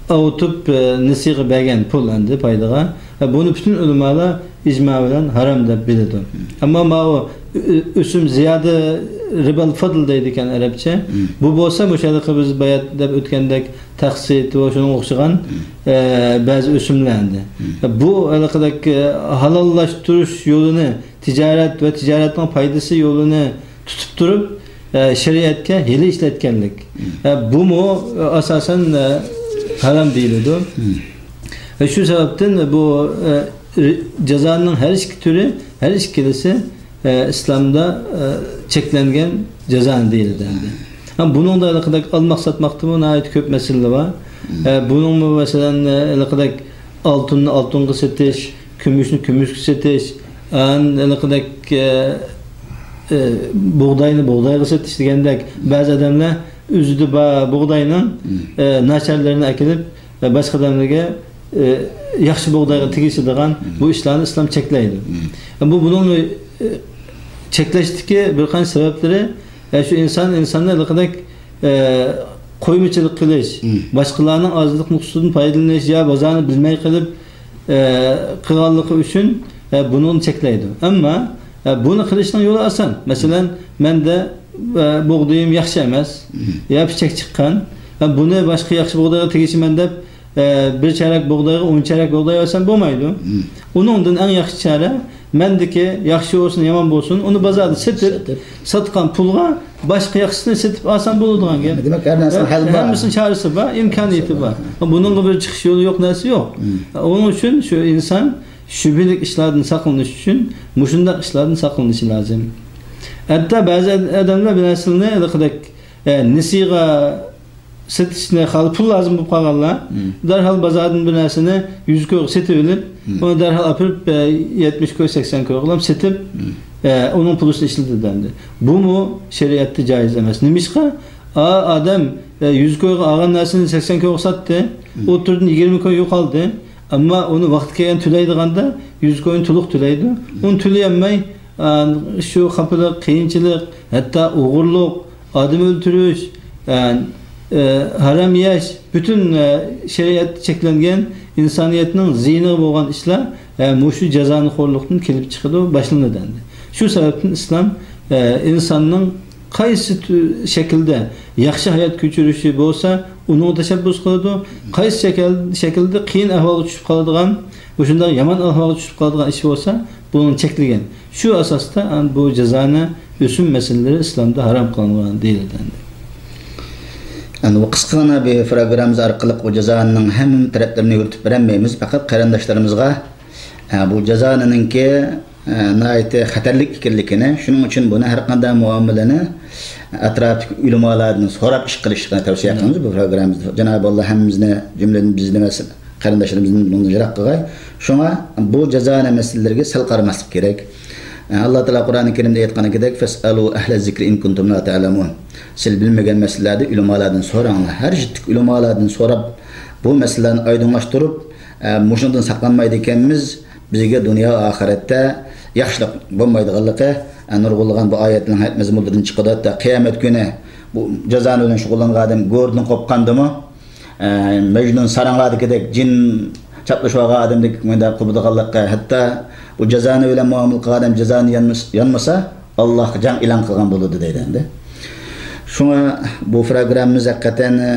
ئاۋۇتۇپ، ئە، نەسىيگە بەرگەن پۇل ئەمدى پايدىغا. ئە، بۇنى پۈتۈن ئۆلىمالار ئىجما بىلەن ھارام دەپ بىلىدۇ. ئەمما ماۋۇ ئۆ-، ئۆسۈم زىيادە، رىبال فەدل دەيدىكەن ئەرەبچە. بۇ بولسا مۇشۇ ھېلىقى بىز بايا دەپ ئۆتكەندەك تەقسىت ۋە شۇنىڭغا ئوخشىغان، ئە، بەزى ئۆسۈملەر ئەمدى. بۇ ھېلىقىدەك، ئە، ھالاللاشتۇرۇش يولىنى تىجارەت ۋە تىجارەتنىڭ پايدىسى يولىنى تۇتۇپ تۇرۇپ، ئە، شەرىئەتكە ھىيلە ئىشلەتكەنلىك. ئە، بۇمۇ، ئە، ئاساسەن، ئە، ھارام دېيىلىدۇ. ۋە شۇ سەۋەبتىن بۇ، ئە، ر-، جازانىڭ ھەر ئىككى تۈرى، ھەر ئىككىلىسى، ئە، ئىسلامدا، ئە، چەكلەنگەن جازا دېيىلىدۇ ئەمدى. ھەم بۇنىڭدا ھېلىقىدەك ئالماق ساتماقتىمۇ ناھايىتى كۆپ مەسىلىلەر بار. ئە، بۇنىڭمۇ مەسىلەن، ئە، ھېلىقىدەك ئالتۇننى ئالتۇنغا سېتىش، كۈمۈشنى كۈمۈشكە سېتىش، ئان-، ھېلىقىدەك، ئە، ئە، بۇغداينى بۇغدايغا سېتىش دېگەندەك، بەزى ئادەملەر ئۆزىدە بار بۇغداينىڭ، ئە، ناچارلىرىنى ئەكېلىپ، ئە، باشقا ئادەملەرگە، ئە، ياخشى بۇغدايغا تېگىشىدىغان بۇ ئىشلارنى ئىسلام چەكلەيدۇ. ئە، بۇ بۇنىڭ، ئە، چەكلەشتىكى بىر قانچە سەۋەبلىرى، ئە، شۇ ئىنسان ئىنساننى ھېلىقىدەك، ئە، قويمىچىلىق قىلىش، باشقىلارنىڭ ئازلىق نۇقسىدىن پايدىلىنىش يا بازارنى بىلمەي قېلىپ، ئە، قىلغانلىقى ئۈچۈن، ئە، بۇنىڭنى چەكلەيدۇ. ئەمما، ئە، بۇنى قىلىشنىڭ يولى ئاسان. مەسىلەن، مەندە، ئە، بۇغدىيىم ياخشى ئەمەس، يا پىچەك چىققان، ئە، بۇنى باشقا ياخشى بۇغدايغا تېگىشىمەن دەپ، ئە، بىر چارەك بۇغدايغا ئون چارەك بۇغداي بەرسەم بولمايدۇ. مم. ئۇنىڭدىن ئەڭ ياخشى چارە، مەندىكى ياخشى بولسۇن، يامان بولسۇن، ئۇنى بازاردا سېتىپ، سېتىپ. ساتقان پۇلغا باشقا ياخشىسىنى سېتىپ ئالسام بولىدىغان گەپ. دېمەك، ھەر نەرسىنىڭ ھەل بار. ھەممىسىنىڭ چارىسى بار، ئىمكانىيىتى بار. بۇنىڭغا بىر چىقىش يولى يوق نەرسە يوق. مم. ئۇنىڭ ئۈچۈن شۇ ئىنسان شۈبھىلىك ئىشلاردىن ساقلىنىش ئۈچۈن مۇشۇنداق ئىشلاردىن ساقلىنىشى لازىم. ھەتتا بەزى ئاد-، ئادەملەر بىر نەرسىنى ھېلىقىدەك، ئە، نېسىغا سېتىشنى خالىپ، پۇل لازىم بولۇپ قالغانلار، مم. دەرھال بازاردىن بىر نەرسىنى يۈز كويغا سېتىۋېلىپ، مم. ئۇنى دەرھال ئاپىرىپ، ئە، يەتمىش كوي، سەكسەن كويغا سېتىپ، مم. ئە، ئۇنىڭ پۇلىسىنى ئىشلىتىدۇ ئەمدى. بۇمۇ شەرىئەتتە جايىز ئەمەس. نېمىشقا؟ ئا، ئادەم، ئە، يۈز كويغا ئالغان نەرسىنى سەكسەن كويغا ساتتى، مم. ئوتتۇرىدىن يىگىرمە كوي يوقالدى. ئەمما ئۇنى ۋاقتى كەلگەن تۆلەيدىغاندا، يۈز كوينى تولۇق تۆلەيدۇ. مم. ئۇنى تۆلىيەلمەي، ئە، شۇ خاپىلىق، قىيىنچىلىق، ھەتتا ئوغرىلىق، ئادەم ئۆلتۈرۈش، ئە، ئە، ھارام يەش، پۈتۈن، ئە، شەرىئەتتە چەكلەنگەن ئىنسانىيەتنىڭ زىيىنىغا بولغان ئىشلار، ئە، مۇشۇ جازانىخورلۇقتىن كېلىپ چىقىدۇ، باشلىنىدۇ ئەمدى. شۇ سەۋەبتىن ئىسلام، ئە، ئىنساننىڭ قايسى تۈ-، شەكىلدە ياخشى ھايات كۆچۈرۈشى بولسا، ئۇنىڭغا تەشەببۇس قىلىدۇ. قايسى شەكىل-، شەكىلدە قىيىن ئەھۋالغا چۈشۈپ قالىدىغان، مۇشۇنداق يامان ئەھۋالغا چۈشۈپ قالىدىغان ئىش بولسا، بۇنى چەكلىگەن. شۇ ئاساستا، ئە، بۇ جازانى ئۆسۈم مەسىلىلىرى ئىسلامدا ھارام قىلىنغان دېيىلدى ئەمدى. ئەمدى بۇ قىسقىغىنا بىر پروگراممىمىز ئارقىلىق بۇ جازانىنىڭ ھەممە تەرەپلىرىنى يورۇتۇپ بېرەلمەيمىز. پەقەت قېرىنداشلىرىمىزغا، ئە، بۇ جازانىنىڭكى، ئە، ناھايىتى خەتەرلىك ئىكەنلىكىنى، شۇنىڭ ئۈچۈن بۇنى ھەر قانداق مۇئامىلىنى ئەتراپتىكى ئۆلىمالاردىن سوراپ ئىش قىلىشلىقىنى تەۋسىيە قىلىمىز بۇ پروگراممىمىزدا. جانابى ئاللا ھەممىمىزنى، جۈملىدىن بىزنى ۋە قېرىنداشلىرىمىزنى بۇنىڭدىن يىراق قىلغاي. شۇڭا بۇ جازانە مەسىلىلىرىگە سەل قارىماسلىق كېرەك. ئاللا تائالا قۇرئانى كەرىمدە ئېيتقىنىدەك، فەسئەلۇ ئەھلە زىكرى ئىن كۇنتۇم لا تەئلەمۇن. سىز بىلمىگەن مەسىلىلەردە ئۆلىمالاردىن سوراڭلار. ھەر جىقتىكى ئۆلىمالاردىن سوراپ، بۇ مەسىلىلەرنى ئايدىڭلاشتۇرۇپ، ئە، مۇشۇنىڭدىن ساقلانمايدىكەنمىز، بىزگە دۇنيا ئاخىرەتتە ياخشىلىق بولمايدىغانلىقى، ئە، نۇرغۇنلىغان بۇ ئايەتلەرنىڭ مەزمۇنلىرىدىن چىقىدۇ. ھەتتا قىيامەت كۈنى بۇ جازانە بىلەن شۇغۇللانغان ئادەم گۆردىن قوپقاندىمۇ، ئە، مەجنۇن ساراڭلاردىكىدەك جىن چاپلىشىۋالغان ئادەمدەك مۇنداق قوپىدىغانلىقى، ھەتتا بۇ جازانە بىلەن مۇئامىلە قىلغان ئادەم جازانى يانمىس-، يانمىسا، ئاللاھقا جەڭ ئېلان قىلغان بولىدۇ دەيدۇ ئەمدى. شۇڭا بۇ پروگراممىمىز ھەقىقەتەن، ئە،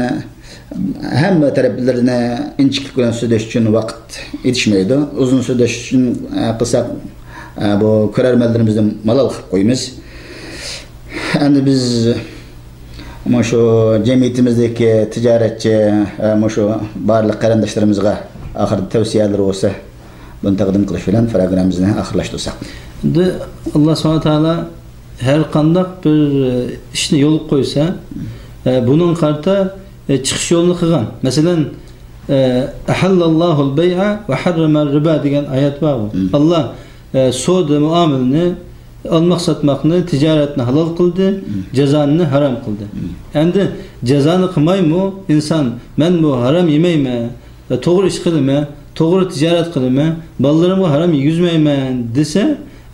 ھەممە تەرەپلىرىنى ئىنچىكىلىك بىلەن سۆزلەش ئۈچۈن ۋاقىت يېتىشمەيدۇ. ئۇزۇن سۆزلەش ئۈچۈن، ئە، قىلساق، ئە، بۇ كۆرەرمەنلىرىمىزنى مالال قىلىپ قويىمىز. ئەمدى بىز مۇشۇ جەمئىيىتىمىزدىكى تىجارەتچى، ئە، مۇشۇ بارلىق قېرىنداشلىرىمىزغا ئاخىرىدا تەۋسىيەلىرى بولسا، بۇنى تەقدىم قىلىش بىلەن پروگراممىمىزنى ئاخىرلاشتۇرساق. ئەمدى ئاللا سۇبھانەھۇ ۋە تائالا ھەر قانداق بىر، ئە، ئىشنى يولغا قويسا، ئە، بۇنىڭغا قارىتا، ئە، چىقىش يولىنى قىلغان. مەسىلەن، ئە، «ئەھەللەللاھۇل بەيئە ۋە ھەررەمەر رىبا» دېگەن ئايەت بار. مم. ئاللا، ئە، سودا مۇئامىلىنى، ئالماق ساتماقنى، تىجارەتنى ھالال قىلدى، مم. جازانى ھارام قىلدى. مم. ئەمدى جازانى قىلمايمۇ ئىنسان، «مەن بۇ ھارام يېمەيمەن، توغرا ئىش قىلىمەن، توغرا تىجارەت قىلىمەن، بالىلىرىمغا ھارام يېگۈزمەيمەن» دېسە،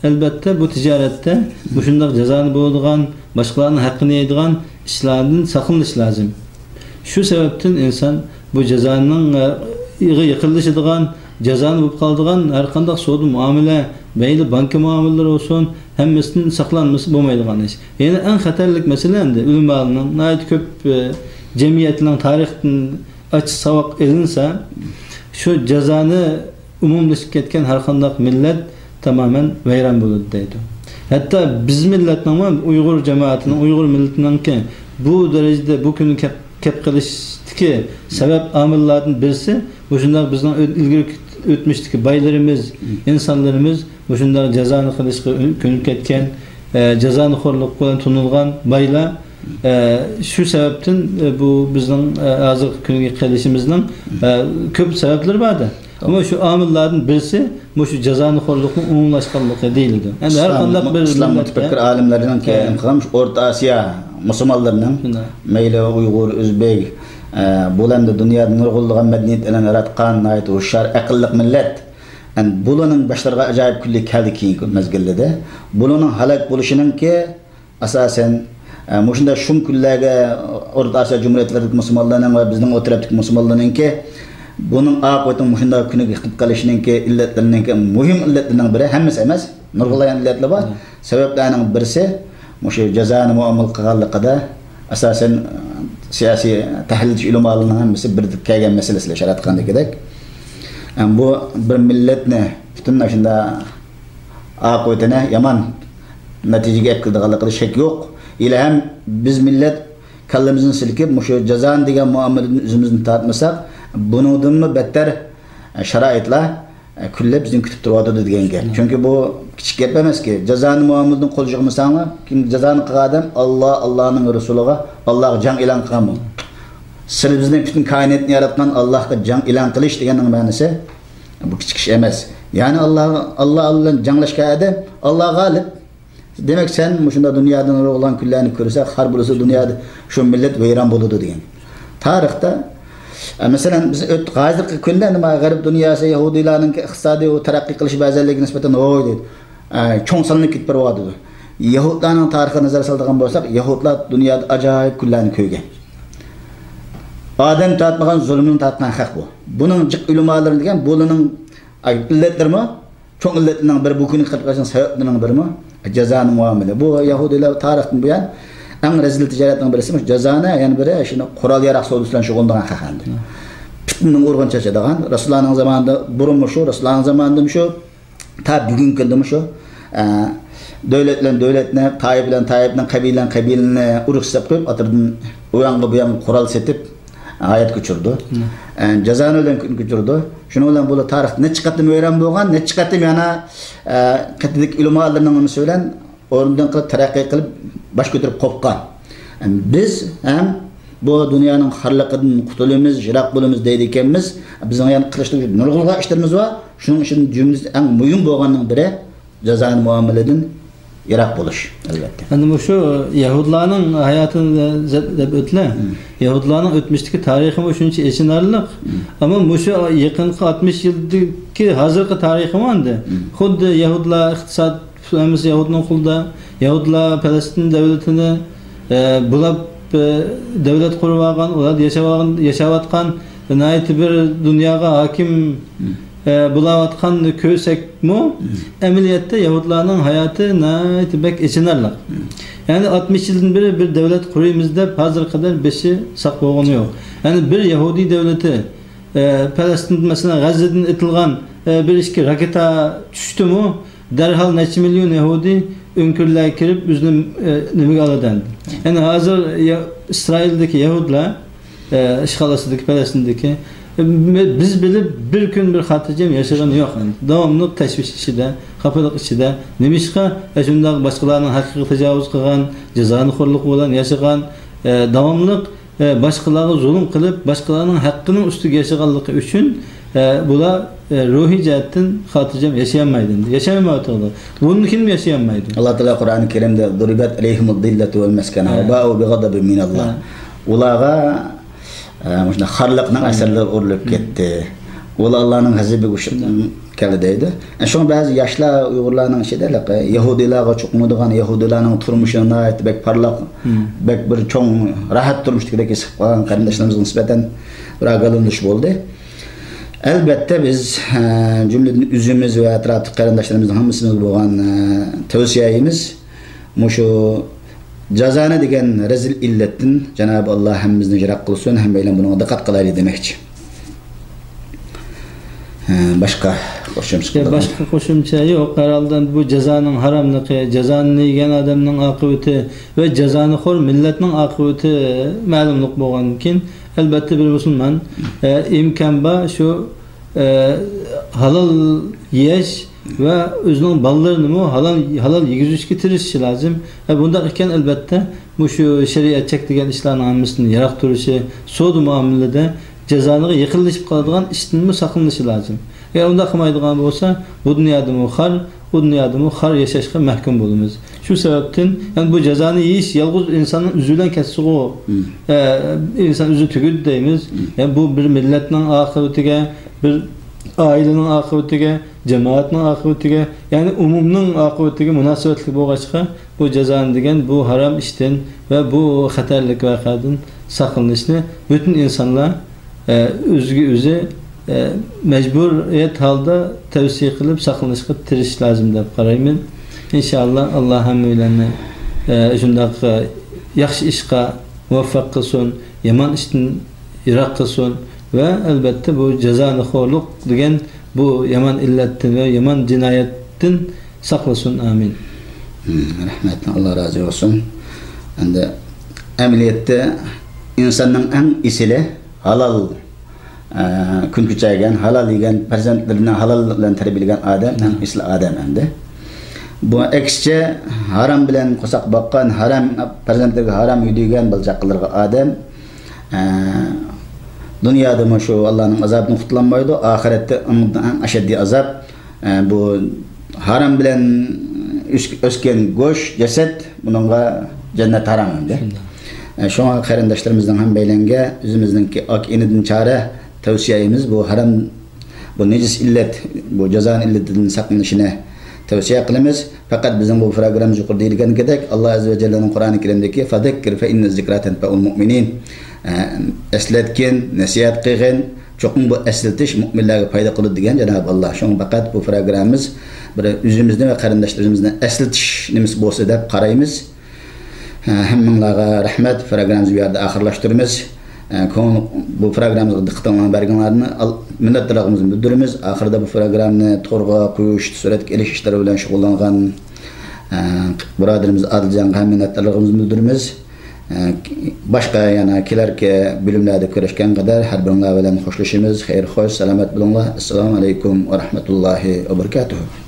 ئەلبەتتە، بۇ تىجارەتتە مۇشۇنداق جازانى بولىدىغان، باشقىلارنىڭ ھەققىنى يەيدىغان ئىشلاردىن ساقلىنىش لازىم. شۇ سەۋەبتىن ئىنسان بۇ جازانىڭ، ئە، يېقىنلىشىدىغان، جازانى بولۇپ قالىدىغان ھەر قانداق سودا مۇئامىلە، مەيلى بانكا مۇئامىلىلىرى بولسۇن، ھەممىسىدىن ساقلانمىسا بولمايدىغان ئىش. يەنە ئەڭ خەتەرلىك مەسىلە ئەمدى ئۆلىمالارنىڭ ناھايىتى كۆپ، ئە، جەمئىيەتلەرنىڭ تارىخىدىن ئاچچىق ساۋاق ئېلىنسا، شۇ جازانى ئومۇملىشىپ كەتكەن ھەر قانداق مىللەت تامامەن ۋەيران بولىدۇ دەيدۇ. ھەتتا بىز مىللەتنىڭمۇ، ئۇيغۇر جامائىتىنىڭ، ئۇيغۇر مىللىتىنىڭكى بۇ دەرىجىدە بۇ كۈنگە كەپ، كەپ قېلىشتىكى سەۋەب ئامىللاردىن بىرسى، مۇشۇنداق بىزنىڭ ئۆت-، ئىلگىرى ئۆتمۈشتىكى بايلىرىمىز، ئىنسانلىرىمىز مۇشۇنداق جازانى قىلىشقا كۆنۈپ كەتكەن، ئە، جازانىخورلۇق بىلەن تونۇلغان بايلار، ئە، شۇ سەۋەبتىن، ئە، بۇ بىزنىڭ، ئە، ھازىرقى كۈنگە قېلىشىمىزنىڭ، ئە، كۆپ سەۋەبلىرى بار-دە. ئەمما شۇ ئامىللاردىن بىرسى مۇشۇ جازانىخورلۇقنىڭ ئومۇملاشقانلىقى دېيىلىدۇ. ئەمدى ھەر قانداق بىر ئىسلام مىللەتتە مۇتەپەككۇر ئالىملىرىنىڭ، ئە، كېيىن قىلغان شۇ ئورتا ئاسىيا مۇسۇلمانلىرىنىڭ، شۇنداق، مەيلى ئۇيغۇر، ئۆزبېك، ئە، بۇلاردا دۇنيادا نۇرغۇنلىغان مەدەنىيەتلەرنى ياراتقان ناھايىتى ھوشيار، ئەقىللىق مىللەت. ئەمدى بۇلارنىڭ باشلىرىغا ئاجايىپ كۈنلەر كەلدى كېيىنكى مەزگىلدە. بۇلارنىڭ ھالاك بولۇشىنىڭكى ئاساسەن، ئە، مۇشۇنداق شۇم كۈنلەرگە ئورتا ئاسىيا جۇمھۇرىيەتلىرىدىكى مۇسۇلمانلارنىڭ ۋە بىزنىڭ ئۇ تەرەپتىكى مۇسۇلمانلارنىڭكى بۇنىڭ ئاقىۋىتىنىڭ مۇشۇنداق كۈنىگە يېتىپ قېلىشىنىڭكى ئىللەتلىرىنىڭكى، مۇھىم ئىللەتلىرىنىڭ بىرى، ھەممىسى ئەمەس، نۇرغۇنلىغان ئىللەتلەر بار. سەۋەبلەرنىڭ بىرسى مۇشۇ جازانى مۇئامىلە قىلغانلىقىدا، ئاساسەن، ئە، سىياسىي تەھلىلچى ئۆلىمالارنىڭ ھەممىسى بىر كەلگەن مەسىلىسىلەر ئىشارە قىلغاندىكىدەك. ئەم، بۇ بىر مىللەتنى پۈتۈن ئاشۇنداق ئاقىۋىتىنى يامان نەتىجىگە ئەپ كېلىدىغانلىقىدا شەك يوق. ھېلىھەم بىز مىللەت كاللىمىزنى سىلكىپ، مۇشۇ جازانى دېگەن مۇئامىلىدىن ئۆزىمىزنى تارتمىساق، بۇنىڭدىنمۇ بەتتەر شارائىتلار كۈنلەپ بىزنى كۈتۈپ تۇرۇۋاتىدۇ دېگەن گەپ. چۈنكى بۇ كىچىك گەپ ئەمەسكى. جازانى مۇئامىلىدىن قول چىقمىساڭلار، كىم جازانى قىلغان ئادەم؟ ئاللا، ئاللانىڭ رەسۇلىغا، ئاللاغا جەڭ ئېلان قىلغان بۇ. سىلى بىزنى پۈتۈن كائىناتنى ياراتقان ئاللاغا جەڭ ئېلان قىلىش دېگەننىڭ مەنىسى بۇ كىچىك ئىش ئەمەس. يەنى ئاللا، ئاللا بىلەن جەڭلەشكەن ئادەم، ئاللا غالىب. دېمەك، سەن مۇشۇنداق دۇنيادا نۇرغۇنلىغان كۈنلەرنى كۆرسە، خار بولسا دۇنيادا شۇ مىللەت ۋەيران بولىدۇ دېگەن. تارىختا، ئە، مەسىلەن، بىز ئۆت-، ھازىرقى كۈندە نېمە، غەرب دۇنياسى، يەھۇدىيلارنىڭكى ئىقتىسادىي ۋە تەرەققىي قىلىش بەزەنلىكىگە نىسبەتەن، ھوي دەيدۇ. ئە، چوڭ سانلىنىپ كېتىپ بېرىۋاتىدۇ. يەھۇدلارنىڭ تارىخىغا نەزەر سالىدىغان بولساق، يەھۇدلار دۇنيادا ئاجايىپ كۈنلەرنى كۆرگەن. ئادەم تارتمىغان زۇلۇمنى تارتقان خەق بۇ. بۇنىڭ جىق ئۆلىمالىرى دېگەن، بۇلارنىڭ، ئاي، ئىللەتلىرىمۇ، چوڭ ئىللەتلىرىنىڭ بىرى، بۇ كۈنگە قېلىپ قالغان سەۋەبلىرىنىڭ بىرىمۇ جازانى مۇئامىلە. بۇ يەھۇدىيلار تارىختىن بۇيان ئەڭ رەزىل تىجارەتنىڭ بىرىسى مۇشۇ جازانى، يەنە بىرى شۇنى قورال ياراق سودىسى بىلەن شۇغۇللىنىدىغان خەق ئەمدى. پىتنىنىڭ ئۇرۇقىنى چاچىدىغان، رەسۇلۇللانىڭ زامانىدا بۇرۇنمۇ شۇ، رەسۇلۇللانىڭ زامانىدىمۇ شۇ، تا بۈگۈنكى كۈندىمۇ شۇ، ئە، دۆلەت بىلەن دۆلەتنى، تائىپە بىلەن تائىپىنى، قەبىلە بىلەن قەبىلىنى ئۇرۇش سەپ قويۇپ، ئاتىدىن ئۇ ياڭغا بۇ ياڭغا قورال سېتىپ، ھايات كۆچۈرىدۇ. ئە، جازانى بىلەن كۈن كۆچۈرىدۇ. شۇنىڭ بىلەن بۇلار تارىختا نەچچە قېتىم ۋەيران بولغان، نەچچە قېتىم يەنە، ئە، قېتىدىكى ئۆلىمالىرىنىڭ نېمىسى بىلەن ئورنىدىن قېلىپ، تەرەققىي قىلىپ، باش كۆتۈرۈپ قوپقان. بىز ھەم بۇ دۇنيانىڭ خارلىقىدىن قۇتۇلىمىز، يىراق بولىمىز دەيدىكەنمىز. بىزنىڭ يەنە قىلىشلىق نۇرغۇنلىغان ئىشلىرىمىز بار. شۇنىڭ ئىچىدىن جۈملىسى ئەڭ مۇھىم بولغاننىڭ بىرى، جازانى مۇئامىلىدىن يىراق بولۇش، ئەلۋەتتە. ئەمدى مۇشۇ يەھۇدلارنىڭ ھاياتىنى دەپ، دەپ ئۆتىلە. يەھۇدلارنىڭ ئۆتمۈشتىكى تارىخىمۇ شۇنچە ئېچىنارلىق. ئەمما مۇشۇ يېقىنقى ئاتمىش يىلدىكى ھازىرقى تارىخىمۇ ئەمدى خۇددى يەھۇدلار ئىقتىساد ھەممىسى يەھۇدنىڭ قولىدا. يەھۇدلار پەلەستىن دۆلىتىنى، ئە، بۇلاپ، ئە، دۆلەت قۇرۇۋالغان، ئۇلار ياشاۋالغان، ياشاۋاتقان ناھايىتى بىر دۇنياغا ھاكىم، ئە، بولاۋاتقان كۆرسەكمۇ، ئەمەلىيەتتە يەھۇدلارنىڭ ھاياتى ناھايىتى بەك ئېچىنارلىق. يەنى ئاتمىش يىلدىن بېرى بىر دۆلەت قۇرىمىز دەپ ھازىرغا قەدەر بېشى ساق بولغىنى يوق. يەنى بىر يەھۇدىي دۆلىتى، ئە، پەلەستىندىن، مەسىلەن، غەززىدىن ئېتىلغان، ئە، بىر ئىككى راكېتا چۈشتىمۇ، دەرھال نەچچە مىليون يەھۇدىي ئۆڭكۈرلەرگە كىرىپ، ئۆزىنى، ئە، نېمىگە ئالىدۇ ئەمدى. يەنى ھازىر يا-، ئىسرائىلدىكى يەھۇدلار، ئە، ئىشغال ئاستىدىكى پەلەستىندىكى، ئە، بىز بىلىپ بىر كۈن بىر خاتىرجەم ياشىغىنى يوق ئەمدى. داۋاملىق تەشۋىش ئىچىدە، خاپىلىق ئىچىدە. نېمىشقا؟ ئە، شۇنداق باشقىلارنىڭ ھەققىگە تاجاۋۇز قىلغان، جازانىخورلۇق بىلەن ياشىغان، ئە، داۋاملىق ئە، باشقىلارغا زۇلۇم قىلىپ، باشقىلارنىڭ ھەققىنىڭ ئۈستىگە ياشىغانلىقى ئۈچۈن، ئە، بۇلار، ئە، روھىي جەھەتتىن خاتىرجەم ياشىيالمايدۇ ئەمدى. ياشىيالمايۋاتىدۇ. بۇندىن كېيىنمۇ ياشىيالمايدۇ. ئاللا تائالا قۇرئانى كەرىمدە، «ضربت عليهم الذلة والمسكنة وباءوا بغضب من الله.» ئۇلارغا، ئە، مۇشۇنداق خارلىقنىڭ ئەسىرلىرى ئۇرۇلۇپ كەتتى. ئۇلار ئاللانىڭ غەزىپىگە ئۇچراپ كەلدى دەيدۇ. شۇڭا بەزى ياشلار ئۇيغۇرلارنىڭ ئىچىدە يەھۇدىيلارغا چوقۇنىدىغان، يەھۇدىيلارنىڭ تۇرمۇشى ناھايىتى بەك پارلاق، بەك بىر چوڭ راھەت تۇرمۇشتىكىدەك ھېس قىلىپ قالغان قېرىنداشلىرىمىزغا نىسبەتەن بىر ئاگاھلاندۇرۇش بولدى. ئەلۋەتتە، بىز، ئە، جۈملىدىن ئۆزىمىز ۋە ئەتراپتىكى قېرىنداشلىرىمىزنىڭ ھەممىسىمىزگە بولغان، ئە، تەۋسىيەيمىز، مۇشۇ جازانى دېگەن رەزىل ئىللەتتىن جانابى ئاللا ھەممىمىزنى يىراق قىلسۇن، ھەممەيلەن بۇنىڭغا دىققەت قىلايلى دېمەكچى. ھە، باشقا قوشۇمچە يا، قىلىدىغان؟ باشقا قوشۇمچە يوق. ھەر ھالدا بۇ جازانىڭ ھاراملىقى، جازانى يېگەن ئادەمنىڭ ئاقىۋىتى ۋە جازانىخور مىللەتنىڭ ئاقىۋىتى مەلۇملۇق بولغاندىن كېيىن، ئەلۋەتتە بىر مۇسۇلمان، ئە، ئىمكان بار شۇ، ئە، ھالال يېيىش ۋە ئۆزىنىڭ بالىلىرىنىمۇ ھالال، ھالال يېگۈزۈشكە تىرىشىشى لازىم. ھە، بۇنداق ئىكەن، ئەلۋەتتە، مۇشۇ شەرىئەت چەكلىگەن ئىشلارنىڭ ھەممىسىدىن يىراق تۇرۇشى، سودا مۇئامىلىدە جازانىغا يېقىنلىشىپ قالىدىغان ئىشتىنمۇ ساقلىنىشى لازىم. ئەگەر ئۇنداق قىلمايدىغان بولسا، بۇ دۇنيادىمۇ خار، ئۇ دۇنيادىمۇ خار ياشاشقا مەھكۇم بولىمىز. شۇ سەۋەبتىن، يەنى بۇ جازانى يېيىش يالغۇز ئىنساننىڭ ئۆزى بىلەن كەتسىغۇ، ئە، ئىنسان ئۆزى تۈگىدى دەيمىز. يەنى بۇ بىر مىللەتنىڭ ئاقىۋىتىگە، بىر ئائىلىنىڭ ئاقىۋىتىگە، جامائەتنىڭ ئاقىۋىتىگە، يەنى ئومۇمنىڭ ئاقىۋىتىگە مۇناسىۋەتلىك بولغاچقا، بۇ جازانى دېگەن بۇ ھارام ئىشتىن ۋە بۇ خەتەرلىك ۋەقەدىن ساقلىنىشنى پۈتۈن ئىنسانلار، ئە، ئۆزىگە ئۆزى، ئە، مەجبۇرىيەت ھالدا تەۋسىيە قىلىپ ساقلىنىشقا تىرىشىش لازىم دەپ قارايمەن. ئىنشائاللا، ئاللا ھەممەيلەننى، ئە، شۇنداق، ئە، ياخشى ئىشقا مۇۋەپپەق قىلسۇن، يامان ئىشتىن يىراق قىلسۇن ۋە ئەلبەتتە بۇ جازانىخورلۇق دېگەن بۇ يامان ئىللەتتىن ۋە يامان جىنايەتتىن ساقلىسۇن. ئامىن. مم، رەھمەت، ئاللا رازى بولسۇن. ئەمدى ئەمەلىيەتتە ئىنساننىڭ ئەڭ ئېسىلى ھالال، ئە، كۈن كۆچۈرگەن، ھالال يېگەن، پەرزەنتلىرىنى ھالال بىلەن تەربىيەلىگەن ئادەم ئەڭ ئېسىل ئادەم ئەمدى. بۇ ئەكسىچە ھارام بىلەن قورساق باققان، ھارام پەرزەنتلىرىگە ھارام ئۆيدۈيگەن بالا چاقىلىرىغا ئادەم، ئە، دۇنيادىمۇ شۇ ئاللانىڭ ئازابىدىن قۇتۇلالمايدۇ، ئاخىرەتتە ئۇنىڭدىن ئەڭ ئەشەددىي ئازاب، ئە، بۇ ھارام بىلەن ئۆس-، ئۆسكەن گۆش، جەسەت، بۇنىڭغا جەننەت ھارام ئەمدى. شۇنداق. ئە، شۇڭا قېرىنداشلىرىمىزنىڭ ھەممەيلەنگە ئۆزىمىزنىڭكى ئاكا ئىنىدىن چارە تەۋسىيەيمىز، بۇ ھارام، بۇ نىجىس ئىللەت، بۇ جازانى ئىللىتىدىن ساقلىنىشىنى تەۋسىيە قىلىمىز. پەقەت بىزنىڭ بۇ پروگراممىمىز يۇقىرىدا دېيىلگەندەك، ئاللا ئەززە ۋە جەللەنىڭ قۇرئانى كەرىمدىكى فەزەككىر فەئىننە زىكرا تەنفەئۇل مۇئمىنىن. ئە، ئەسلەتكىن، نەسىھەت قىلغىن، چوقۇم بۇ ئەسلىتىش مۆمىنلەرگە پايدا قىلىدۇ دېگەن جانابى ئاللا. شۇڭا پەقەت بۇ پروگراممىمىز بىر ئۆزىمىزنى ۋە قېرىنداشلىرىمىزنى ئەسلىتىش نېمىسى بولسا دەپ قارايمىز. ھە، ھەممىڭلارغا رەھمەت، پروگراممىمىزنى بۇ يەردە ئاخىرلاشتۇرىمىز. ھە، كۆڭۈل، بۇ پروگراممىمىزغا دىققىتىڭلارنى بەرگىنىڭلارنى ئال-، مىننەتدارلىقىمىزنى بىلدۈرىمىز. ئاخىرىدا بۇ پروگراممىنى تورغا قويۇش، سۈرەتكە ئېلىش ئىشلىرى بىلەن شۇغۇللانغان، ھە، بۇرادىرىمىز ئادىلجانغا ھەم مىننەتدارلىقىمىزنى بىلدۈرىمىز. ھە، باشقا يەنە كېلەركى بۆلۈملەردە كۆرۈشكەن قەدەر ھەر بىرىڭلار بىلەن خوشلىشىمىز. خەير خوش، سالامەت بولۇڭلار. ئەسسالامۇ ئەلەيكۇم ۋە رەھمەتۇللاھى ۋە بەرىكاتۇھۇ.